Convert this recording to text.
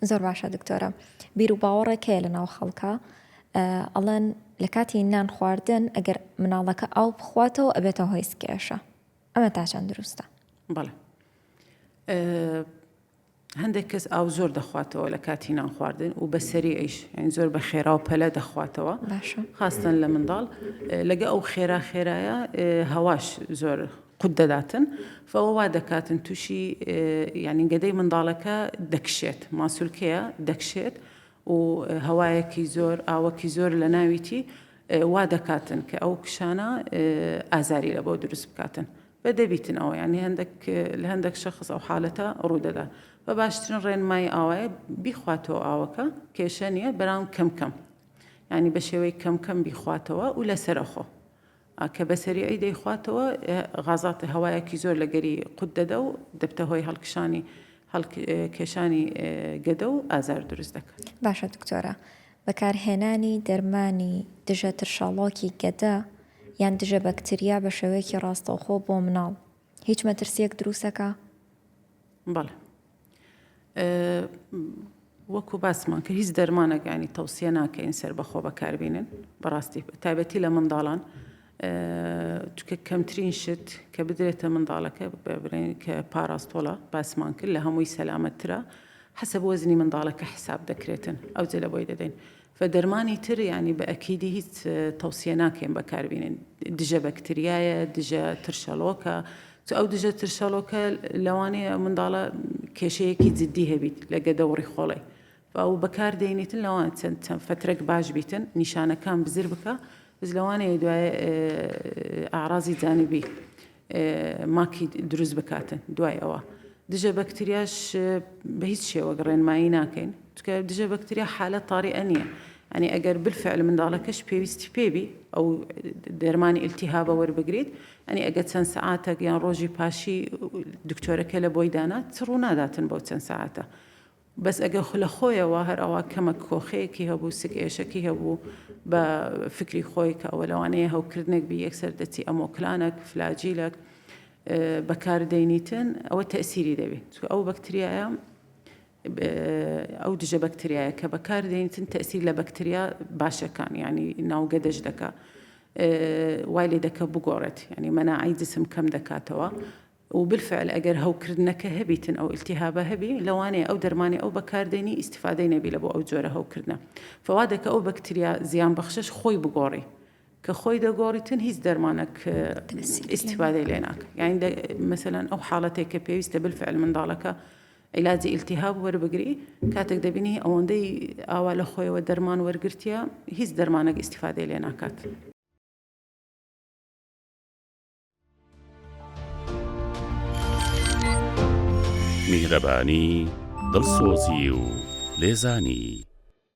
زۆر باشە دکتۆرە بیر و باوەڕێک هەیە لە ناو خەڵکە ئەڵێن لە کاتی نان خواردن ئەگەر مناڵەکە ئاو بخواتەوە ئەبێتە هۆی سکێشە ئەمە تا چەند دروستە؟ بەڵێ هەندێک کەس ئاو زۆر دەخواتەوە لە کاتی نان خواردن و بە سەریعیش یانی زۆر بە خێرا و پەلە دەخواتەوە باشە خاستن لە منداڵ لەگە ئەو خێرا خێرایە هەواش زۆر قوت دەداتن فەوە وا دەکاتن تووشی یعنی گەدەی منداڵەکە دەکشێت ماسولکەیە دەکشێت و هەوایەکی زۆر ئاوەکی زۆر لە ناویتی وا دەکاتن کە ئەو کشانە ئازاری لە بۆ دروست بکاتن بە دەبیتن ئەوە یانی هەندێک لە هەندێک شەخص ئەو حالەتە ڕوودەدا بە باشترین ڕێنمایی ئاوایە بیخواتەوە ئاوەکە کێشە نییە بەرام کەم کەم ینی بە شێوەی کەم کەم بیخواتەوە و لەسەرەخۆ کە بە سەریعی دەیخواتەوە غازات هەوایەکی زۆر لە گەری قوت دەدا و دەبتە هۆی هەڵکشانی هەڵکێشانی گەدە و ئازار دروست دەکات. باشە دکتۆرە بەکارهێنانی دەرمانی دژە ترشەڵۆکی گەدە یان دژە بەکتریا بە شێوەیەکی ڕاستەوخۆ بۆ مناڵ هیچ مەترسیەک دروستەکا؟ بەڵێ وەکو باسمان کرد هیچ دەرمانێک ینی تەوسیە ناکەین سەربەخۆ بەکاربینن بەڕاستی تایبەتی لە منداڵان چکە کەمترین شت کە بدرێتە منداڵەکە بڵێن کە پاراستۆڵە باسمان کرد لە هەمووی سەلامەتترە حەسەب وەزنی منداڵەکە حساب دەکرێتن ئەو جلە بۆی دەدەین فە دەرمانی تر یانی بە ئەکیدی هیچ تەوسیە ناکەین بەکاربینن دژە بەکتریایە دژە ترشەڵۆکە چ ئەو دژە ترشەڵۆکە لەوانەیە منداڵە کێشەیەکی جدی هەبیت لە گەدە و ڕیخۆڵەی ئەو بەکار دێنیتن لەوان چەند چەند فترەک باش بیتن نیشانەکان بزر بکە بەس لەوانەیە دوای ئاڕازی جانبی ماکی دروست بکاتن دوای ئەوە دژە بەکتریاش بە هیچ شێوەک ڕێنمایی ناکەین چکە دژە بەکتریا حالە تاریئە نییە ئەنی ئەگەر بالفعل منداڵەکەش پێویستی پێبی ئەو دەرمانی ئیلتیهابە وەربگریت ئەنی ئەگەر چەند سەعاتێک یان ڕۆژی پاشی دکتۆرەکە لە بۆی دانا چ ڕوو ناداتن بەو چەند سەعاتە بەس ئەگەر لە خۆیەوە هەر ئەوا کەمەک کۆخەیەکی هەبوو سک ئێشەکی هەبوو بە فکری خۆی کە ئەوە لەوانەیە هەوکردنێک بی یەکسەر دەچی ئەمۆکلانەک فلاجیلەک بەکار دەینیتن ئەوە تەسیری دەبێت چونکە ئەو بەکتریایە ئەو دژە بەکتریایە کە بەکار دێنیتن تەسیر لە بەکتریا باشەکان ینی ناوگەدەش دەکا وای لێ دەکە بگۆڕێت ینی مەناعی جسم کەم دەکاتەوە و بالفعل ئەگەر هەوکردنەکە هەبیتن ئەو ئیلتیهابە هەبی لەوانەیە ئەو دەرمانەی ئەو بەکاردێنی ئیستیفادەی نەبی لە بۆ ئەو جۆرە هەوکردنە فوا دەکە ئەو بەکتریا زیان بەخشەش خۆی بگۆڕی کە خۆی دەگۆڕیتن هیچ دەرمانەک ئیستیفادەی لێ ناکە یانی مەسەلەن ئەو حاڵەتێک کە پێویستە بالفعل منداڵەکە عیلاجی ئیلتیهاب وەربگری کاتێک دەبینی ئەوەندەی ئاوا لە خۆیەوە دەرمان وەرگرتیە هیچ دەرمانێک ئیستیفادەی لێ ناکات. میهرەبانی، دڵسۆزی و لێزانی.